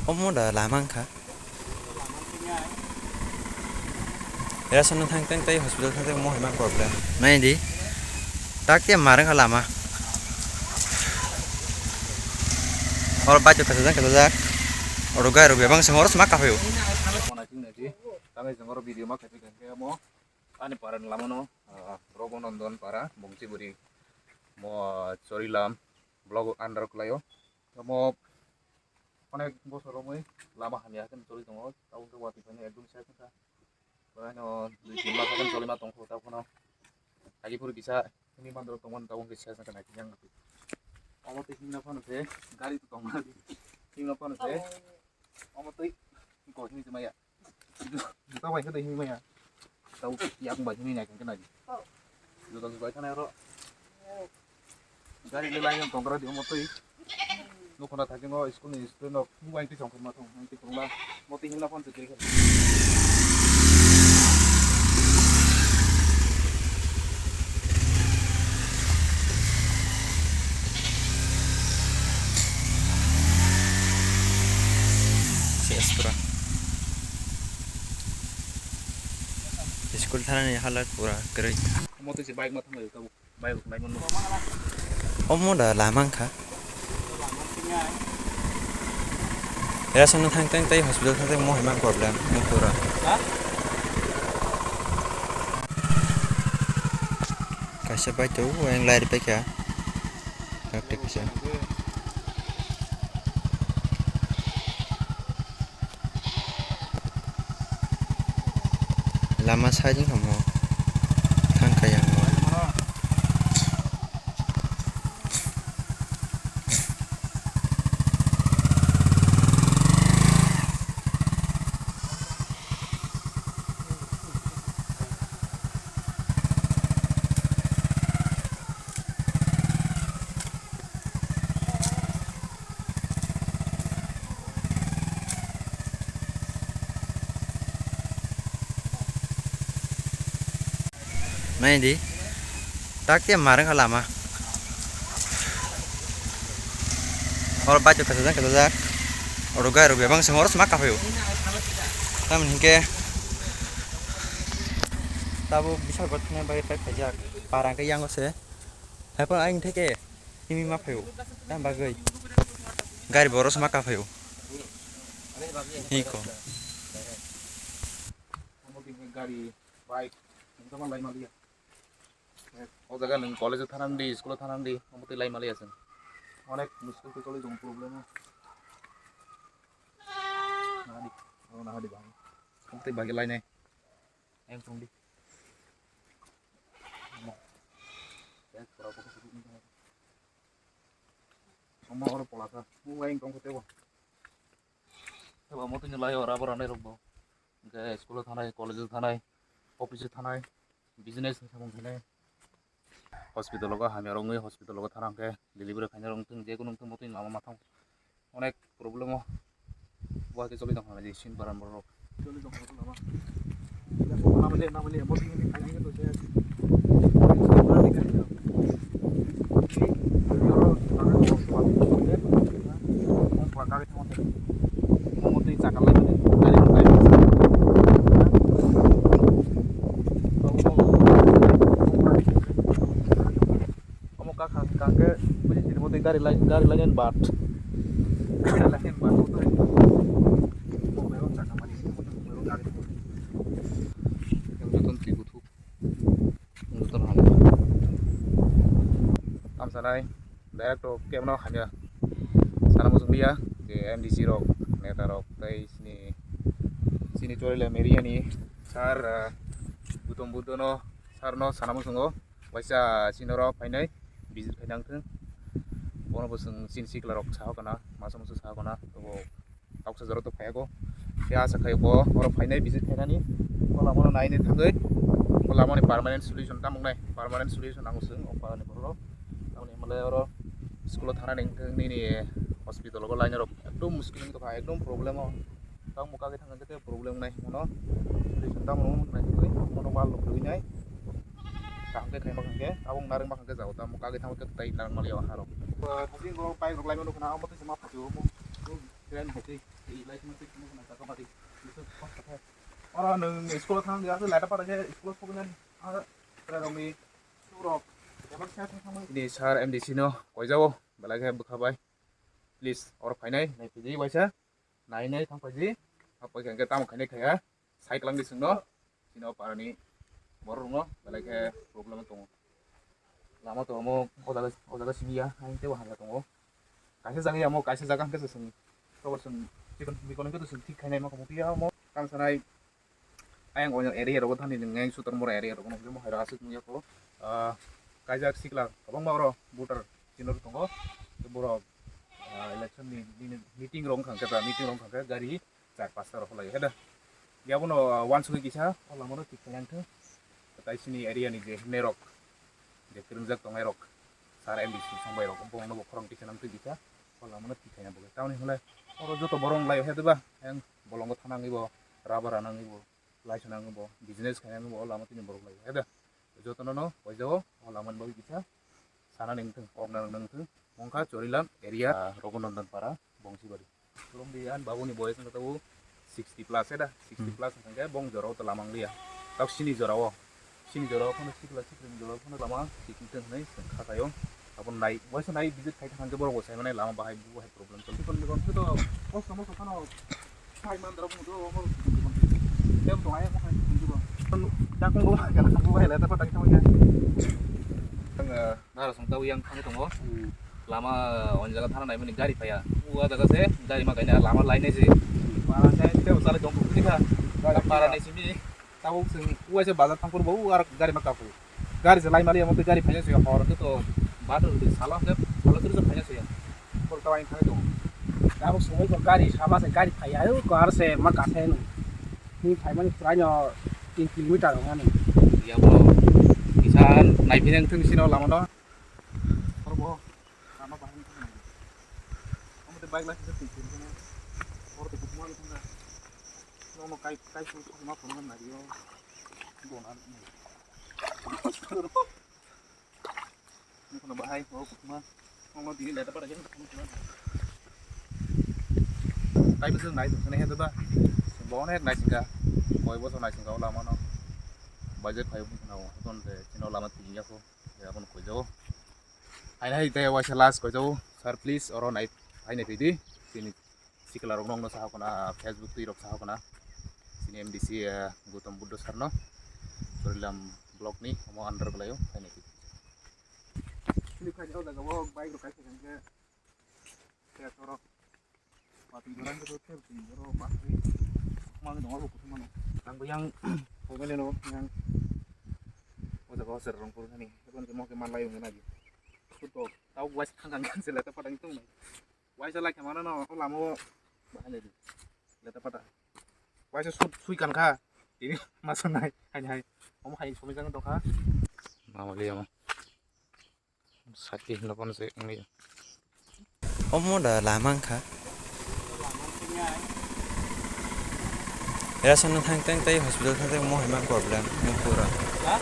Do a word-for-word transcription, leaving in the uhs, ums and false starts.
Omo da lama wngkha. Ration no thang tang tei hospital thang tei omo hai ma problem. Nai di. Tak te mar wngkha lama. Oro bike kasajak kasajak. Oro gari rok bebak se oro sma kaphai o. Tangwi jeng oro video ma khaijak hwnkhe omo ani para ni lama no, ah, Raghunadan para Bongchiburi mo Chorilam block under kwlaio. Omo onek bosor romwi lama hamya khe choli tongo, tabuk khe watwi phainai ekdum side wngkha. Bono dui tin mas khe choli ma tongkho, tabuk phano agi phuru kisa himwi mandrok tongmani tabuk khe side wngkha naikhe yang. Omo twi himna phano se gari to tongmani himna phano se omo twi ko himwi tongmaya. Juta bai khe tei himwi maya. Tau yak bai himwi nai khe nai. Juta juta khe nai oro. Gari le lai tong kra di omo twi. Nukho na thangwi o school ni student rok bubain twi song khorma thong, twi khorma. Mo twi himna phone twi khe. Ses pura. School thanani halat pura kwrwi. Omo twi se bike ma thanglaio tabuk. Bike rok nai mano. Omo da lama wngkha. Ration no thang tang tei hospital thang tang omo hai ma problem wng pura. Ha? Kaisa bike tongo, o yang lari paikha. Electric kaisa. Lama side wngkha mo, thangkha yang o. Nai di. Tak te mar wngkha lama. Oro bike rok kasajak kasajak. Oro gari rok bebak se oro sma kaphai o. Tamoni hinkhe tabuk bisal gor thangna bagwi paikhaijak. Para hwnkhe yango se. Haiphano ayang theke himwi ma phaio, tam bagwi gari bo oro sma kaphai o. Hiko. Gari, bike, nokha ma lai maliya. O jaga nwng college o thanang di, school o thanang di, omo twi lai maliya chwng. Onek muskil twi choli tongo problem o. Nahadi, o nahadi bahai. Omo twi bahai lainai. Ayang tong di. Omo. Ayang pura pura pura pura. Omo oro pola kha. Mo ayang tong kha tebo. Tebo omo tini lai ora bora nai rok bo. Hingke school o thanai, college o thanai, office o thanai, business ni samung khainai. Hospital o hamya rok wngwi hospital o thana hwnkhe delivery khainai rok wngthung, jekunu wngthung, bo twi lama mathang. Onek problem o bo hai khe choli tong kha nai, sin paran borok rok. Choli tong kha lama. Namani, namani, bo twi khainai khe to se. Omo kakha hwnkha khe buji tini bo twi gari lai, gari lainani bat. Gari lainani bat bo twi. Mobile o chakha mani, mobile o gari. Yang joto twi buthuk. Joto no hamjak. Tamsanai direct o kebo no hamya sana muchung liya je M D C rok, neta rok tei chini, chini Chorilam area ni sir, ah, Gautam Buddha no sir no sana muchungo. Waisa chini oro phainai visit khaina wngthung. Bono bo chwng chini sikla rok saho kana, masa musa saho kana, abo kok sajaro to phaiyago. Khe asa khai bo oro phainai visit khainani. O lama no nainai thangwi, o lama ni permanent solution tamo wngnai, permanent solution nango chwng o para ni borok rok. Tamoni M L A oro school o thanani wngthung, nini hospital o lainai rok ekdom muskil wng tongkha, ekdom problem o. Tamo kagwi thangkha khe tei problem wngnai hwnwi no. Solution tamo wng nai twi bono wall rok rwinai. Kaham khe khaima hwnkhe abo wng narwkma hwnkhe jao tamo kagwi thangma khe tai narwkma liya o harok. Bike rok laima nukho na omo twi se ma phaio omo. Oro nwng school thang dia, lata para khe school soknani. Aro rokni surok. Ini sir M D C no koijao, belai khe bwkha bai. Please, oro phainai, nai phaidi waisa. Nai nai thang phaidi. Apai khe tamo khainai khaya. Sai kwlangdi chwngno. Chini o parani borok rokno belai khe problem tongo. Lama to omo o jaga, o jaga simi ya, ang tebo hamya tongo. Kaisa jaga ya omo, kaisa jaga hwnkhe se chwng. Tobor chwng chikon mikon hwnkhe to chwng thik khainai ma kamo phiya omo. Tang sanai ayang o area rogo thani nang ngai sutor mora area rogo nang mo haira aswk nungya ko. Ah, kaijak sikla kwbangma oro voter chino tongo. Borok, ah, election ni, ni meeting rok wngkha khe, meeting rok wngkha khe gari char pasta rok kholai he da. Yabono, ah, wansugwi kisa o lamano thik khainai thung. Tai chini area ni je himnai rok, je kwrwngjak tongnai rok, sir M D C songbai rok, bongno bo khorang kisa nang twi kisa o lamano thik khaina bo. Tamoni hwnle oro joto borok lai he da ba, yang bolongo thana ngi bo, rubber ana ngi bo, laisa nang bo, business khaina ngi bo, o lama tini borok lai he da. Jotono no poijao o lama ni bagwi kisa sana nang thung, kok na nang thung. Mongkha Chorilam area, ah, Raghunadan Para, Bongsibari. Rong di an babuni boyes wngkha tabuk sixty plus, eh da, sixty plus wngkha khe bong jorao to lama wng liya. Tabuk sini jorao, sini jorao phano sikla sikla ni jorao phano lama sikla tong hinwi chwng kha khaio. Abo nai, waisa nai visit khai thang khe borok bo sai mani lama bahai bo hai problem tong. Kon kon to kosto mo phano sai man drop mo do mo. Em to ai mo hai. Dakung bo hai kala bo hai la ta patang thang khe. Narasong tabo yang thangwi tongo. Hmm. Lama o jaga thana naimani gari phaiya. O jaga se gari ma kaina lama line se. Para se tebo sale dong kha. Para nai simi tabo sing uaise bazar thangkur bo ar gari ma kapu. Gari se lai mali amte gari phaiya se hor to bathroom de sala se sala se phaiya se. Por tawai thangwi tongo. Tabuk songwi ko gari sama se gari phaiya o ko ar se ma kase no. Ni phaimani prai no tin kilometer ongani. Ya bo. Kisa naiphina wngthung sino lama no. Oro bo lama bahai wngthung nai. Omo tei bike license twi twi wngthung. Oro tei bukuma wngthung na. Nono kai kai su ma phone nai yo. Bona. Nukuna bahai, oh, kuma. Kuma dini leta pada jeng. Tai bisa nai, sana ya ba. Bona ek nai singka. Koi boso nai singka lama no. Budget khai bu na. Ton de chino lama tiya ko. Ya pon koi jo. Hai hai te waisa last koi jo. Sir, please oro nai. Hai nai pidi. Sini. Sikla rok nokno saha khuna, Facebook twi rok saha khuna. Sini M D C, eh, Gautam Buddha sir no. Chorilam block ni omo under belayo, hai nai. Sini khai o jaga o bike rok kaisa khe. Khe toro. Pati jorang ke hotel sini joro pati. Mang dong aku kutu mano. Ang yang, hai mene no yang. O jaga o sir rong pur kani. Kon ke mo ke man lai ngai na ji. Kuto. Tau wais thang kan kan sila ta padang tung. Waisa lai khamana no, o lama o bahai lai di. Leta pata. Waisa sut sui kan kha. Tini masa nai, hai hai. Omo hai sumi jang tong kha. Mama liya mo. Sati hinlo pon se ngi. Omo da lama wngkha. Era sana thang tang tai hospital thang tang mo hai ma problem mo pura. Ha?